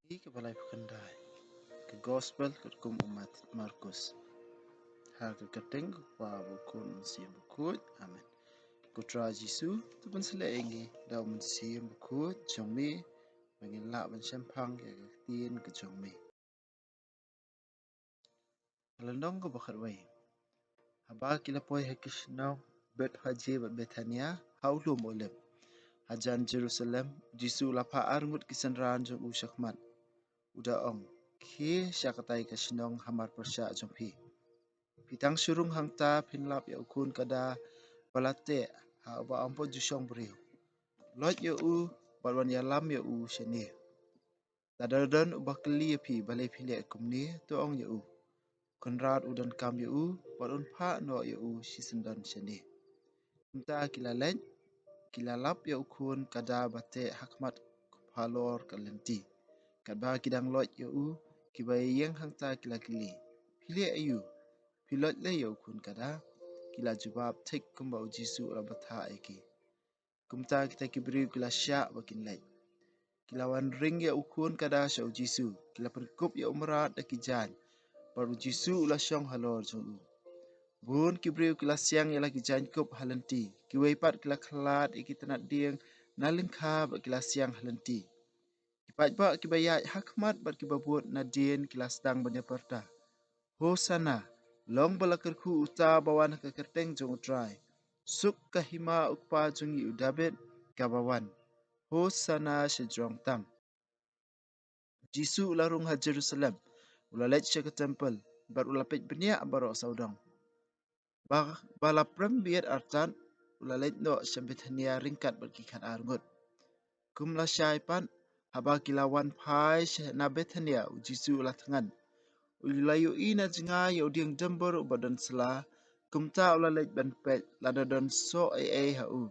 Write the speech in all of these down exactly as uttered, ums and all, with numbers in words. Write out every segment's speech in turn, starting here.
Kaba laiphew khyndai. Ka Gospel katkum u Mat-, Markus. Ha ka kyrteng u Kpa, bad u Khun, bad u Mynsiem Bakhuid. Amen. Ko Trai Jisu, to pynshlur ïa ngi da u Mynsiem Bakhuid jong me, ba ngin lah ban shemphang ïa ka ktien ka jong me. Lynnong kaba khatwei. Haba ki la poi ha ki shnong Bethphage bad Bethania ha u lum Olib, hajan Jerusalem, u Jisu u la phah arngut ki synran jong u shakhmat, u da ong, Khie sha katei ka shnong hamar pyrshah jong phi. Phi tang shu rung hangta, phin lap ïa u khun kada ba la teh ha uba ym pat ju shong briew. Lloyd ïa u bad wan ïalam ïa u shane. Lada don uba kylli ïa phi balei phi leh kumne, to ong ïa u, Kynrad u donkam ïa u, bad un phah noh ïa u shisyndon shane. Kumta ki la leit, ki la lap ïa u khun kada ba teh ha khmat khalor ka lynti. Katba ki dang lloyd ïa u, kiba ïeng hangta ki la kylli, Phi leh aïu? Phi lloyd lei ïa u khun kada? Ki la jubab thik kumba u Jisu u la bthah ïa ki. Kumta kita ki briew ki la shah ba kin leit. Ki la wan ring ïa u khun kada sha u Jisu, ki la pynkup ïa u mrad da ki jaiñ, bad u Jisu u la shong halor jong u. Bun ki briew ki la siang ïa la ki jaiñkup ha lynti, kiwei pat ki la khlad ïa ki tnat dieng na lyngkha bad ki la siang ha lynti. Ki paidbah kiba ïaid ha khmat bad kiba bud nadien ki la sdang ban ïa pyrta, Hosana, long ba la kyrkhu uta ba wan ha ka kyrteng jong u Trai. Suk ka hima u kpa jong ngi u Dabid kaba wan. Hosana shajrong tam. U Jisu u la rung ha Jerusalem, u la leit sha ka templ, bad u la peit bniah baroh sawdong. Ba, ba la prem beit artat, u la leit noh sha Bethania ryngkat bad ki khatar ngut. Kum lashai pat, haba ki la wan phai sha na Bethania, u Jisu u la thngan. U la ïohi na jngai ïa u dieng dymbur uba don sla, kumta u la leit ban peit lada don soh ei ei ha u.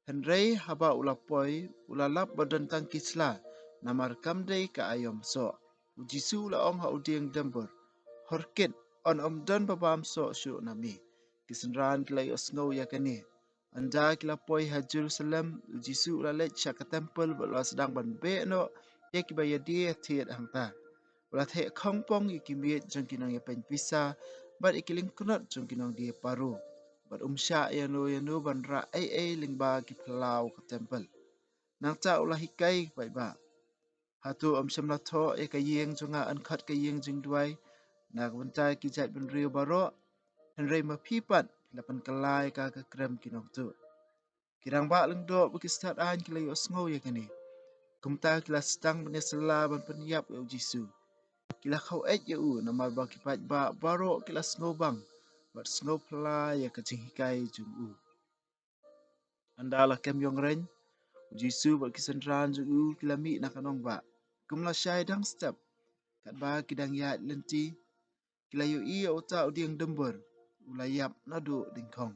Hynrei haba u la poi, u la lap ba don tang ki sla, namar kam dei ka aïom soh. U Jisu u la ong ha u dieng dymbur, Hor kit, yn ym don ba bam soh shuh na me. Ki synran ki la ïohsngew ïa kane. Ynda ki la poi ha Jerusalem, u Jisu u la leit sha ka templ bad u la sdang ban beh noh ïa kiba ïadie thied hangta. U la theh khongpong ïa ki miej jong ki nongïapeiñ pisa bad ïa ki lyngknot jong ki nongdie paru. Bad um shah ïano ïano ban rah ei ei lyngba ki phyllaw ka templ. Nangta u la hikai ki paidbah, Hato ym shym la thoh ïa ka ïing jong nga yn khot ka ïing jingduwai na ka bynta ki jaitbynriew baroh? Hynrei ma phi pat phi la pynkylla ïa ka ha ka krem ki nongtuh. Ki rangbah lyngdoh bad ki stad aiñ ki la ïohsngew ïa kane. Kumta ki la sdang ban ïasylla ban pynïap ïa u Jisu. Ki la khaweit ïa u namar ba ki paidbah baroh ki la sngewbang bad sngewphylla ïa ka jinghikai jong u. Ynda la kem ïong reiñ, u Jisu bad ki synran jong u ki la mih na ka nongbah. Kum lashai dang step, katba ki dang ïaid lynti, ki la ïohi ïa uta u dieng dymbur u la ïap naduh dyngkhong.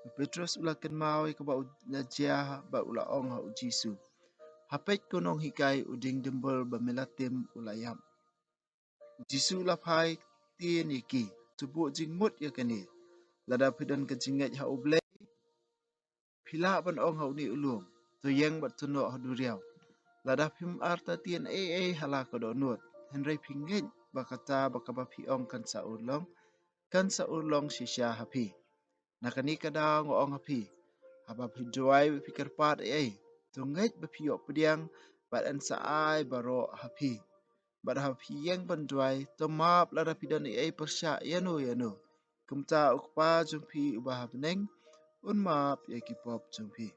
U Petros u la kynmaw ïa kaba u la jia bad u la ong ha u Jisu, Ha peit ko nonghikai, u dieng dymbur ba me la tim u la ïap. U Jisu u la phai ktien ïa ki, To buh jingmut ïa kane. Lada phi don ka jingngeit ha U Blei, phi lah ban ong ha une u lum, To ïeng bad to noh ha duriaw. Lada phim artatien ei ei ha la ka dohnud, hynrei phi ngeit ba kata ba kaba phi ong kan sa urlong, kan sa urlong shisha ha phi. Na kane ka daw nga ong ha phi, haba phi duwai bad phi kyrpad ei ei, to ngeit ba phi ïoh pdiang bad yn sa ai baroh ha phi. Bad haba phi ïeng ban duwai, to map lada phi don ei ei pyrshah ïano ïano. Kumta u Kpa jong phi uba ha bneng un map ïa ki pop jong phi.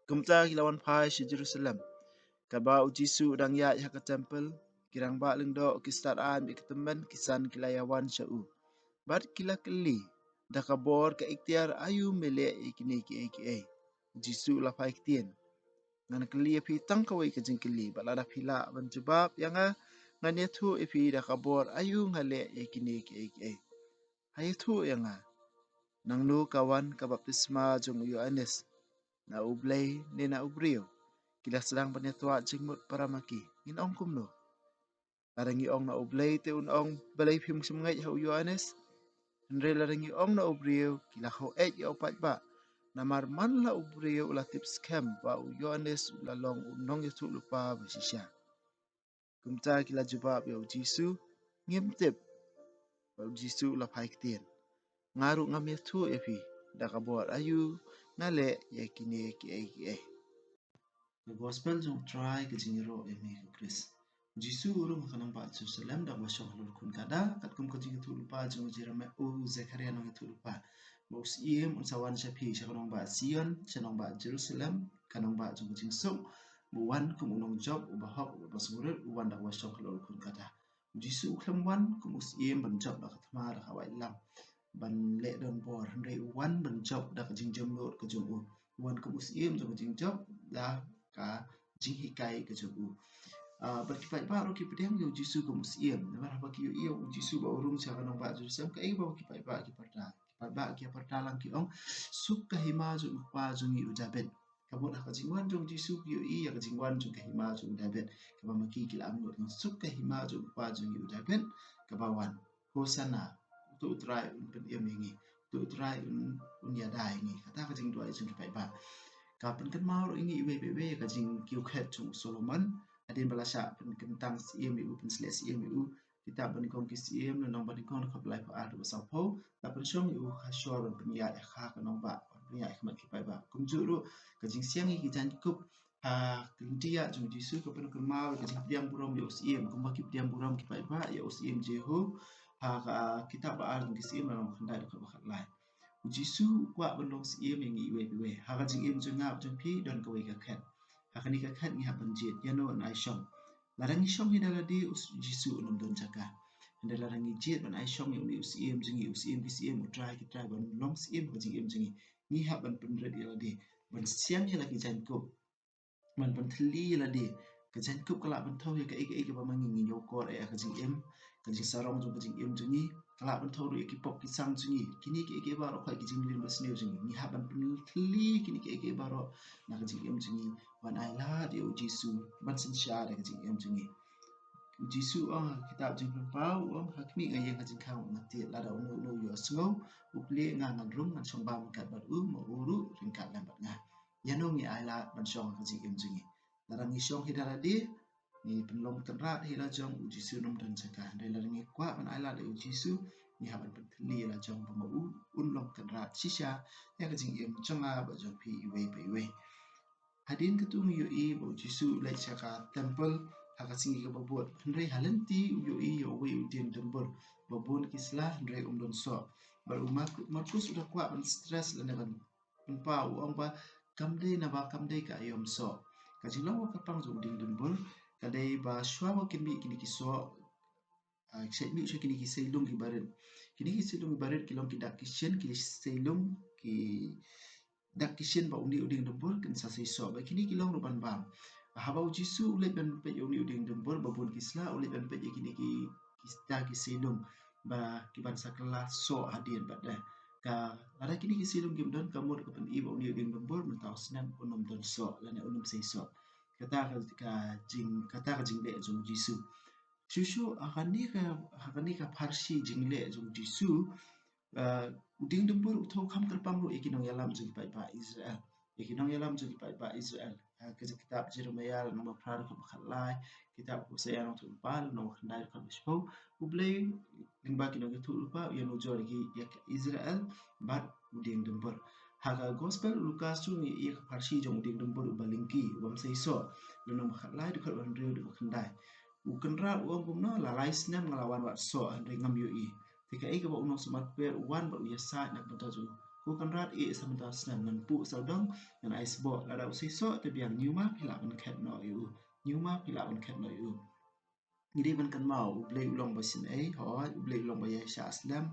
Kumta ki la wan phai sha Jerusalem. Katba u Jisu u dang ïaid ha ka templ, ki rangbah lyngdoh, ki stad aiñ bad ki tymmen ki san ki la ïa wan sha u. Bad ki la kylli, Da ka bor ka iktiar aïu me leh ïa kine kiei kiei? U Jisu u la phai ktien, Ngan kylli ïa phi tang kawei ka jingkylli, bad lada phi lah ban jubab ïa nga, ngan ïathuh ïa phi da ka bor aïu nga leh ïa kine kiei kiei. Ha ïathuh ïa nga, nangno ka wan ka baptisma jong u Ïoannis, na U Blei ne na u briew? Ki la sdang ban ïatwad jingmut para ma ki, Ngin ong kumno? Lada ngi ong na U Blei te un ong, Balei phim shym ngeit ha u Ïoannis? Hynrei lada ngi ong na u briew, ki la khaweit ïa u paidbah, Namar man la u briew u la tip skhem ba u Ïoannis u la long u nongïathuhlypa ba shisha. Kumta ki la jubab ïa u Jisu, ngim tip. Bad u Jisu u la phai ktien, nga ruh ngam ïathuh ïa phi da ka bor aïu nga leh ïa kine kiei kiei. Ka gospel jong u Trai, ka jingïaroh ïa me ko Khrist. U Jisu u rung ha ka nongbah Jerusalem da kaba shong halor khun kata, katkum ka jingïathuhlypa jong u Jeremiah, u Zekaria nongïathuhlypa, ba u Syiem un sa wan sha phi, sha ka nongbah Sion, sha nongbah Jerusalem, ka nongbah jong ka jingsuk, ba u wan kum u nongjop uba hok, uba sngewrit, u wan da kaba shong halor khun kata. U Jisu u khlem wan kum u Syiem ban jop da ka thma, da ka waitlam, ban leh donbor, hynrei u wan ban jop da ka jingjemnud ka jong u. U wan kum u Syiem jong ka jingjop da ka jinghikai ka jong u. Ah, bad ki paidbah ruh ki pdiang ïa u Jisu kum u Syiem. Namar haba ki ïohi ïa u Jisu ba u rung sha ka nongbah Jerusalem, kaei kaba ki paidbah ki pyrta? Ki paidbah ki pyrta lang, ki ong, suk ka hima jong u kpa jong ngi u David. Ka mut ha ka jingwan jong u Jisu ki ïohi ïa ka jingwan jong ka hima jong u David, kaba ma ki ki la angnud, suk ka hima jong u kpa jong ngi u David kaba wan. Hosanna, uto u Trai un pynim ïa ngi, uto u Trai un, un ïada ïa ngi. Kata ka jingduwai jong ki paidbah. Ka pynkynmaw ruh ïa ngi iwei pa iwei ïa ka jingkiew khet jong u Solomon. Hadien ba la shah pynkyntang syiem ïa u, pynsleh syiem ïa u, kitab Banyngkong ki Syiem, lynnong ba nyngkong, dkhot ba laiphew ar haduh ba sawphew, la pynshong ïa u ha shor ban pynïaid ha ka nongbah, ban pynïaid ha khmat ki paidbah. Kumjuh ruh ka jingsiang ïa ki jaiñkup ha ka lynti ïaid jong u Jisu ka pynkynmaw ïa ka jingpdiang burom ïa u Syiem, kumba ki pdiang burom ki paidbah ïa u Syiem Jihu ha ka kitab ba ar jong ki Syiem, lynnong khyndai, dkhot ba khatlai. U Jisu u kwah ban long Syiem ïa ngi iwei pa iwei. Ha ka jingim jong nga bad jong phi don kawei ka khet. Ha kane ka khet ngi hap ban jied, ïano yn ai shong. Lada ngi shong hi da lade, u Jisu un ym don jaka. Hynrei lada ngi jied ban ai shong ïa une u Syiem jong ngi, u Syiem ki syiem, u Trai ki trai, ban long Syiem ha ka jingim jong ngi, ngi hap ban pynrit ïa lade, ban siang ïa la ki jaiñkup, ban pynthylli ïa lade. Ka jaiñkup ka lah ban thew ïa kaei kaei kaba ma ngi ngi ñiewkor ïa ka jingim, ka jingsarong jong ka jingim jong ngi, ka lah ban thew ruh ïa ki pop ki sang jong ngi. Kine kiei kiei baroh, ki jingmlien basniew jong ngi, ngi hap ban pynthylli kine kiei kiei baroh na ka jingim jong ngi, ban ailad ïa u Jisu ban synshar ïa ka jingim jong ngi. U Jisu u ong ha kitab Jingpynpaw, u ong, ha khmih nga ïeng, ha jingkhang nga tied. Lada uno uno u ïohsngew, u plie, nga ngan rung, ngan shong bam ryngkat bad u, ma u ruh ryngkat lem bad nga. Ïano ngi ailad ban shong ha ka jingim jong ngi? Lada ngi shong hi da lade, ngi pynlong kynrad hi la jong, u Jisu un ym don jaka. Hynrei lada ngi kwah ban ailad ïa u Jisu, ngi hap ban pynthylli la jong ba ma u un long kynrad shisha ïa ka jingim jong nga bad jong phi iwei pa iwei. Hadien katto ngi ïohi ba u Jisu u leit sha ka temple ha ka sngi kaba bud. Hynrei ha lynti u ïohi ïa uwei u dieng dumbur ba bun ki sla, hynrei um don soh. Bad u Mar-, Markus u da kwah ban stress lane ban pynpaw, u ong ba kam dei naba kam dei ka aïom soh. Ka jinglong ba kyrpang jong u dieng dumbur ka dei ba shuwa ba kin mih kine ki soh, ah, shait mih shuwa kine ki seilung kiba rit. Kine ki seilung kiba rit ki long ki dak ki shin, ki seilung ki dak ki shin ba une u dieng dumbur kin sa sei soh. Ba kine ki long ruh ban bam. Haba u Jisu u leit ban peit ïa une u dieng dumbur ba bun ki sla, u leit ban peit ïa kine ki, ki dak ki seilung ba ki ban sa kylla soh hadien bad da. Ka, lada kine ki seilung kim don, ka mut ka pyni ba une u dieng dumbur mynta u snem un ym don soh lane un ym sei soh. Kata ka, ka jing, kata ka jingleh jong u Jisu. Shuh shuh ha kane ka, ha kane ka pharshi jingleh jong u Jisu, ah, u dieng dumbur u thew kham kyrpang ruh ïa ki nongïalam jong ki paidbah Israel. Ïa ki nongïalam jong ki paidbah Israel. Ha ka kitab Jeremiah lynnong ba phra, dkhot ba khatlai, kitab Hosea nongïathuhlypa lynnong ba khyndai, dkhot ba shiphew, U Blei lyngba ki nongïathuhlypa u ïanujor ïa ki, ïa ka Israel bad u dieng dumbur. Ha ka gospel u Lukas ruh ngi ïohi ïa ka pharshi jong u dieng dumbur uba lyngkhi, uba ym sei soh, lynnong ba khatlai, dkhot ba hynriew haduh ba khyndai. U kynrad u ong kumno, la lai snem nga la wan wad soh hynrei ngam ïohi. Te kaei kaba u nongsumar kper u wan bad u ïasaid na ka bynta jong u? Ko kynrad, ïeh sa mynta u snem, ngan puh sawdong, ngan ai sboh. Lada u sei soh te biang, ñiuma phi lah ban khet noh ïa u. Ñiuma phi lah ban khet noh ïa u. Ngi dei ban kynmaw, U Blei u long ba isynei, hooid, U Blei u long ba ïaishah slem,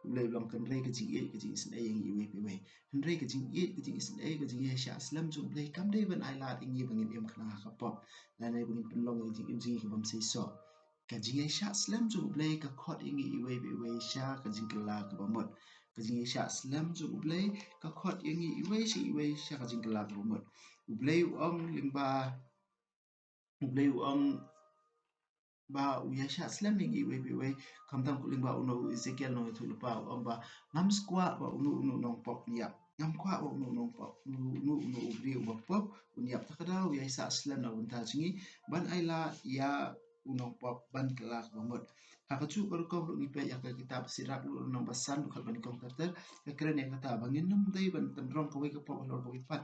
U Blei u long, hynrei ka jingïeit, ka jingisynei ïa ngi iwei pa iwei. Hynrei ka jingïeit, ka jingisynei, ka jingïaishah slem jong U Blei kam dei ban ailad ïa ngi ba ngin im khnang ha ka pop, lane ba ngin pynlong ïa ka jingim jong ngi kaba ym sei soh. Ka jingïaishah slem jong U Blei ka khot ïa ngi iwei pa iwei sha ka jingkylla kaba mut. Ka jingïaishah slem jong U Blei ka khot ïa ngi iwei sha iwei sha ka jingkylla kaba mut. U Blei u ong lyngba, U Blei u ong ba u ïaishah slem ïa ngi iwei pa iwei, khamtam lyngba uno u Ezekiel nongïathuhlypa u ong ba ngam sngewkwah ba uno uno u nongpop ngiap. Ngam kwah ba uno uno pop, uno uno u briew uba pop un ïap. Ta ka daw u ïai sah slem na ka bynta jong ngi ban ai lad ïa u nongpop ban kylla kaba mut. Ha kajuh ka rukom ruh ngi peit ïa ka kitab Sirach ruh lynnong ba san dkhot ba nyngkong ter ter ka kren ïa kata ba ngin ym dei ban pynrong kawei ka pop halor kawei pat.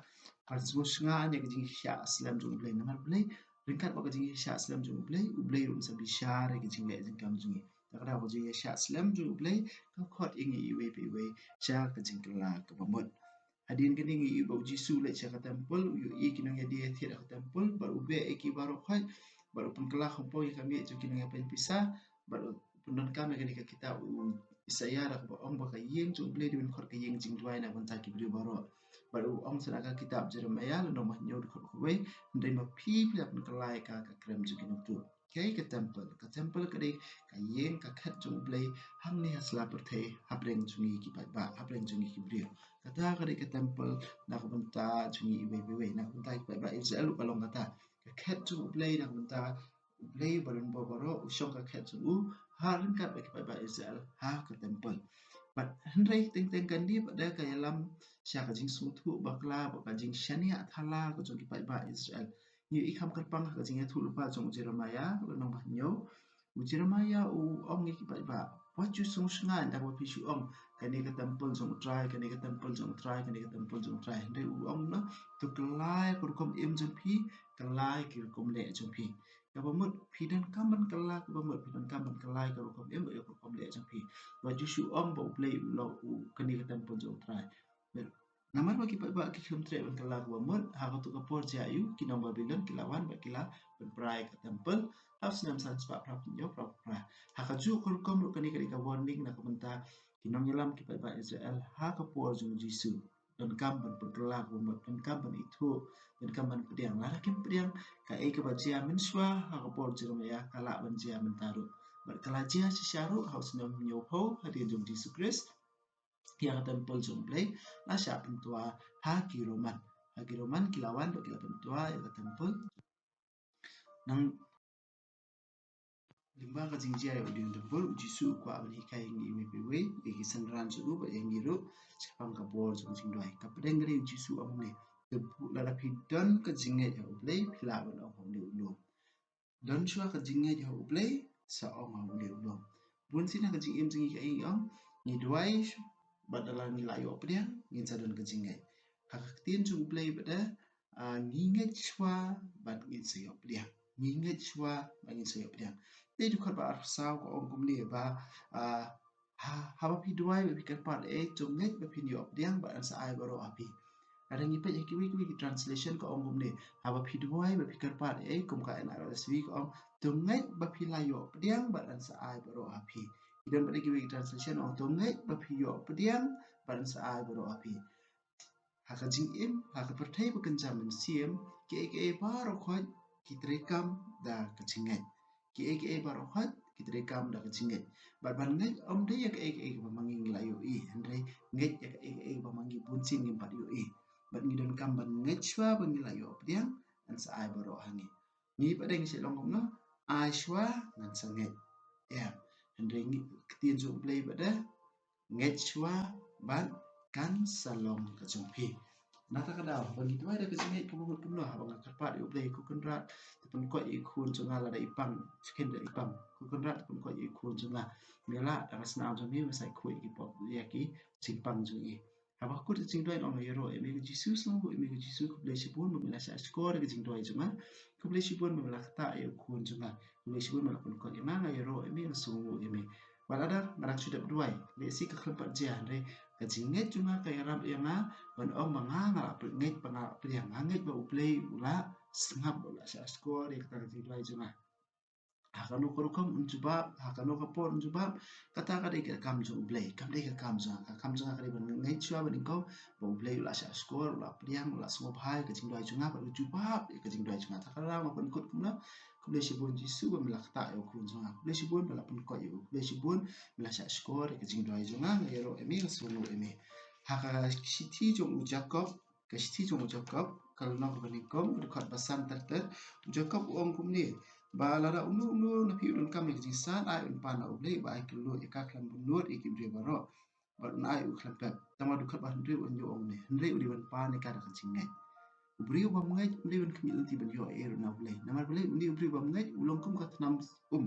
Ban sngewsyngan ïa ka jingshah slem jong U Blei, namar Blei, ryngkat bad ka jingshah slem jong U Blei, U Blei ruh un sa bishar ïa ka jingleh jingkam jong ngi. Ta ka daw ka jingshah slem jong U Blei ka khot ïa ngi iwei pa iwei sha ka jingkylla kaba mut. Hadien kane ngi ïohi ba U Jisu u leit sha ka templ, u ïohi ki nongïadie thied ha ka templ, bad u beh ïa ki baroh khoit, bad u pynkylla khongpong ïa ka miej jong ki nongïapeiñ pisa, bad u pyndonkam ïa kane ka kitab u Isaïah da kaba ong ba ka ïing jong U Blei dei ban khot ka ïing jingduwai na ka bynta ki briew baroh. Bad u ong sa na ka kitab Jeremiah lynnong ba hynñiew dkhot khatwei, hynrei ma phi, phi la pynkylla ïa ka ha ka krem jong ki nongtuh. Kaei ka templ? Ka templ ka dei ka ïing, ka khet jong U Blei hangne ha sla pyrthei, hapdeng jong ngi ki paidbah, hapdeng jong ngi ki briew. Kata ka dei ka templ na ka bynta jong ngi iwei pa iwei, na ka bynta ki paidbah Israel ruh ka long kata. Ka khet jong U Blei na ka bynta U Blei ba don bor baroh, u shong ka khet jong u ha ryngkat bad ki paidbah Israel ha ka templ. Bad hynrei teng teng kane pat da ka ïalam sha ka jingsngewthuh bakla bad ka jingshaniah thala ka jong ki paidbah Israel. Ngi ïohi kham kyrpang ha ka jingïathuhlypa jong u Jeremiah lynnong ba hynñiew. U Jeremiah u ong ïa ki paidbah, wat ju sngewsynei da kaba phi shu ong, kane ka templ jong U Trai, kane ka templ jong U Trai, kane ka templ jong U Trai. Hynrei u ong na, to kylla ïa ka rukom im jong phi, kylla ïa ki rukom leh jong phi. Kaba mut phi donkam ban kylla, kaba mut phi donkam ban kylla ïa ka rukom im, ïa ka rukom leh jong phi. Wat ju shu ong ba U Blei u long u, kane ka templ jong U Trai. Namar ba ki paidbah ki khlem treh ban kylla kaba mut, ha kato ka por jia aïu ki nong Babilon ki la wan bad ki la pynpra ïa ka templ ha u snem san spah phra phew hynñiew phra phew phra. Ha kajuh ka rukom ruh kane ka dei ka warning na ka bynta ki nongïalam ki paidbah Israel ha ka por jong U Jisu. Donkam ban pynkylla kaba mut, donkam ban ithuh, donkam ban pdiang. Lada kim pdiang, kaei kaba jia mynshuwa ha ka por Jeremiah ka lah ban jia mynta ruh. Bad ka la jia shisha ruh ha u snem hynñiew phew hadien jong U Jisu Khrist. Ïa ka templ jong U Blei la shah pyntwa ha ki Roman. Ha ki Roman ki la wan bad ki la pyntwa ïa ka templ. Nang lyngba ka jingjia ïa u dieng templ, U Jisu u kwah ban hikai ïa ngi iwei pa iwei, ïa ki synran jong u bad ïa ngi ruh shaphang ka bor jong ka jingduwai. Ka pdeng ka dei U Jisu u ong ne, lada phi don ka jingngeit ha U Blei, phi lah ban ong ha une u lum. Don shuwa ka jingngeit ha U Blei, sa ong ha une u lum. Bun sien ha ka jingim jong ngi ka ïeng ong, ngi duwai bad lada ngi la ïoh pdiang, ngin sa don ka jingngeit. Ha ka ktien jong U Blei bad da, ah, ngi ngeit shuwa bad ngin sa ïoh pdiang. Ngi ngeit shuwa bad ngin sa ïoh pdiang. Te dkhot ba arphew saw ka ong kumne ba, ah, Ha, haba phi duwai ba phi kyrpad ei, to ngeit ba phin ïoh pdiang bad yn sa ai baroh ha phi. Lada ngi peit ha kiwei kiwei ki translation ka ong kumne. Haba phi duwai ba phi kyrpad ei, kum ka N R S V ka ong, to ngeit ba phi la ïoh pdiang bad yn sa ai baroh ha phi. Ki don pat kiwei ki translation ong, to ngeit ba phi ïoh pdiang bad yn sa ai baroh ha phi. Ha ka jingim, ha ka pyrthei ba kynja mynsiem, kiei kiei baroh khoit ki treikam da ka jingngeit. Kiei kiei baroh khoit ki treikam da ka jingngeit. Bad ban ngeit ym dei ïa kaei kaei kaba ma ngi ngi la ïohi, hynrei ngeit ïa kaei kaei kaba ma ngi bun sien ngim pat ïohi. Bad ngi donkam ban ngeit shuwa ba ngi la ïoh pdiang, yn sa ai baroh ha ngi. Ngi pat dei ngi shu long kumno, ai shuwa ngan sa ngeit. Ïa, hynrei ngi, ka ktien jong U Blei pat da, ngeit shuwa bad kan sa long ka jong phi. Na kata ka daw, ba ngi duwai da ka jingngeit kaba mut kumno, haba nga kyrpad ïa U Blei, ko Kynrad, to pynkoit ïa i khun jong nga lada i pang, shisien da i pang. Ko Kynrad, to pynkoit ïa i khun jong nga. Me lah da ka snam jong me, me sa khuid ïa ki pop, ïa ki jingpang jong i. Haba kut ka jingduwai, nga ong nga ïaroh ïa me ko Jisu, sngewnguh ïa me ko Jisu, khublei shibun ba me la shah shkor ïa ka jingduwai jong nga. Khublei shibun ba me la ktah ïa u khun jong nga. Khublei shibun ba me la pynkut ïa nga, nga ïaroh ïa me, nga sngewnguh ïa me. Wat lada nga dang shu dep duwai, lehse ka khlem pat jia, hynrei ka jingngeit jong nga ka ïarap ïa nga ban ong ba nga, nga la pyrkhat, ngeit ba nga la pyrkhat, nga ngeit ba U Blei u la sngap, u la shah shkor ïa kata ka jingduwai jong nga. Ha kano ka rukom un jubab, ha kano ka por un jubab, kata ka dei ka kam jong U Blei, kam dei ka kam jong nga. Ka kam jong nga ka dei ban ngeit shuwa banyngkong ba U Blei u la shah shkor, u la pdiang, u la sngewbha ïa ka jingduwai jong nga bad u jubab ïa ka jingduwai jong nga. Ta ka daw nga pynkut kumno, khublei shibun Jisu ba me la ktah ïa u khun jong nga. Khublei shibun ba la pynkut ïa u. Khublei shibun ba me la shah shkor ïa ka jingduwai jong nga, nga ïaroh ïa me, nga sngewnguh ïa me. Ha ka shithi jong u Jakob, ka shithi jong u Jakob, ka lynnong kaba nyngkong, ka dkhot ba san ter ter, u Jakob u ong kumne, ba lada uno uno na phi u donkam ïa ka jingsad, ai un pan na U Blei, ba ai kylluid ïa ka khlem bynnud ïa ki briew baroh. bad un ai u khlem pep. Tangba dkhot ba hynriew un ïoh ong ne, hynrei u dei ban pan ïa ka da ka jingngeit. U briew uba ngeit um dei ban khmih lynti ban ïoh ei ruh na U Blei. Namar balei? Une u briew uba ngeit u long kum ka tnam um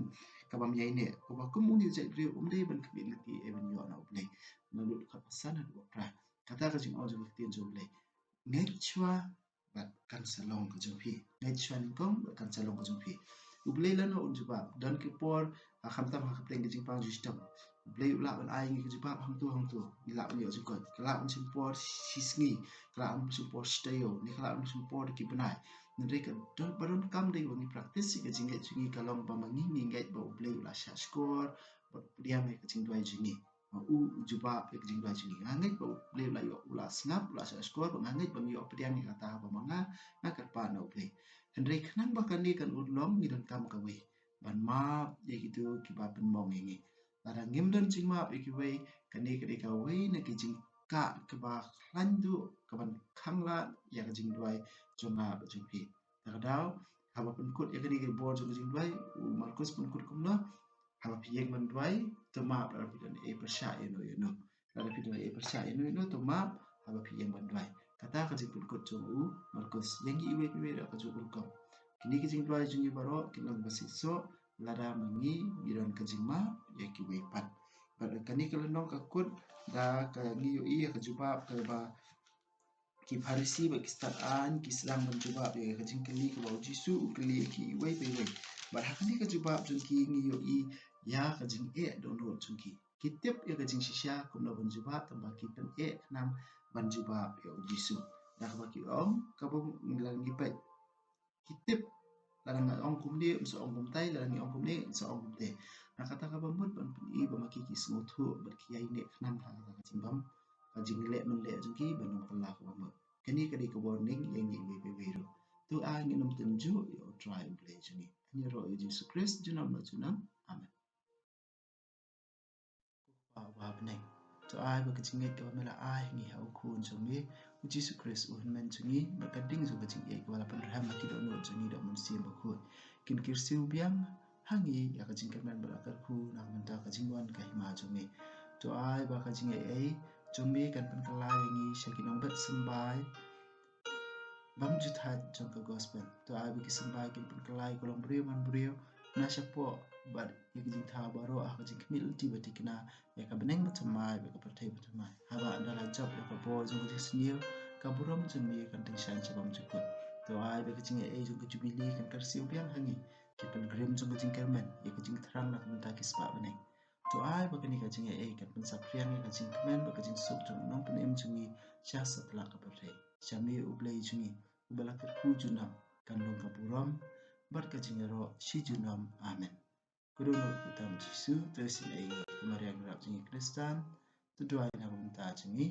kaba ym ïaineh, uba kum une u jait briew um dei ban khmih lynti ei ban ïoh na U Blei. Naduh dkhot ba san haduh ba phra. Kata ka jingong jong ka ktien jong U Blei. Ngeit shuwa bad kan sa long ka jong phi. Ngeit shuwa nyngkong bad kan sa long ka jong phi. U Blei lano un jubab? Don ki por, ha, khamtam ha ka pdeng ka jingpang ju shitom, U Blei u lah ban ai ngi ka jubab hangto hangto. Ngi lah ban ïoh jingkoit. Ka lah ban shim por shi sngi, ka lah ban shim por shi taïew, ne ka lah ban shim por ki bnai. Hynrei ka don, ba donkam dei ba ngi practice ïa ka jingngeit jong ngi, ka long ba ma ngi ngi ngeit ba U Blei u la shah shkor bad u pdiang ïa ka jingduwai jong ngi. Ma u, u jubab ïa ka jingduwai jong ngi. Nga ngeit ba U Blei u la ïoh, u la sngap, u la shah shkor, bad nga ngeit ba ngi ïoh pdiang ïa kata ba ma nga, nga kyrpad na U Blei. Hynrei khnang ba kane kan urlong, ngi donkam kawei, ban map ïa kito kiba pynmong ïa ngi. Lada ngim don jingmap ïa kiwei, kane ka dei kawei na ki jingkah kaba khlaiñ duh kaban khanglad ïa ka jingduwai jong nga bad jong phi. Te ka daw, haba pynkut ïa kane ka bor jong ka jingduwai, u Markus pynkut kumno? Haba phi ïeng ban duwai, to map lada phi don ei pyrshah ïano ïano. Lada phi don ei pyrshah ïano ïano, to map haba phi ïeng ban duwai. Kata ka jingpynkut jong u Markus. Ïa ngi iwei pa iwei ruh ka juh ka rukom. Kine ki jingduwai jong ngi baroh kin long ba shisha lada ma ngi ngi don ka jingmap ïa kiwei pat. Bad kane ka lynnong ka kut da ka, ngi ïohi ïa ka jubab kaba ki Pharisi bad ki stad aiñ ki sdang ban jubab ïa ka jingkylli kaba U Jisu u kylli ïa ki iwei pa iwei. Bad ha kane ka jubab jong ki ngi ïohi ïa ka jingeh dohnud jong ki. Ki tip ïa ka jingshisha kumno ban jubab, tangba ki pyneh khnang ban jubab ïa U Jisu. Da kaba ki ong kaba ngi la ngi peit. Ki tip, lada nga ong kumne, ym sa ong kumtai, lada ngi ong kumne, ym sa ong kumtai. Na kata kaba mut ban pyni ba ma ki ki sngewthuh bad ki ïaineh khnang ha kata ka jingbam, ka jingleh mynleh jong ki ban ym kylla kaba mut. Kane ka dei ka warning ïa ngi iwei pa iwei ruh. To ai ngin ym tynjuh ïa U Trai U Blei jong ngi. Ïaroh ïa U Jisu Khrist junom la junom. Amen. Ko Kpa uba ha bneng, to ai ba ka jingngeit kaba me la ai ha ngi ha U Khun jong me U Jisu Khrist, U Hynmen jong ngi, bad ka ding jong ka jingïeit kaba la pynrhem ha ki dohnud jong ngi da U Mynsiem Bakhuid, kin kyrsiew biang ha ngi ïa ka jingkyrmen bad la kyrkhu na ka bynta ka jingwan ka hima jong me. To ai ba ka jingaiei jong me kan pynkylla ïa ngi sha ki nongbet symbai bymjuthaid jong ka gospel. To ai ba ki symbai kin pynkylla ïa ka longbriew manbriew na shapoh bad ïa ki jingthaw baroh ha ka jingkhmih lynti ba thikna ïa ka bneng bathymmai bad ka pyrthei bathymmai. Haba ynda la jop ïa ka bor jong ka jingsniew, ka burom jong me kan tyngshaiñ sha bymjukut. To ai ba ka jingaiei jong ka jubili kan kyrsiew biang ha ngi, ki pilgrim jong ka jingkyrmen, ïa ka jingthrang na ka bynta ki spah bneng. To ai ba kane ka jingaiei kan pynsaphriang ïa ka jingkmen bad ka jingsuk jong u Nongpynim jong ngi sha satlak ka pyrthei. Sha me U Blei jong ngi uba la kyrkhu junom, kan long ka burom bad ka jingïaroh shi junom. Amen. Ko dohnud kyrteng Jisu, to isynei ïa ngi. Ko Maria nongrep jong ngi Khristan, to duwai na ka bynta jong ngi.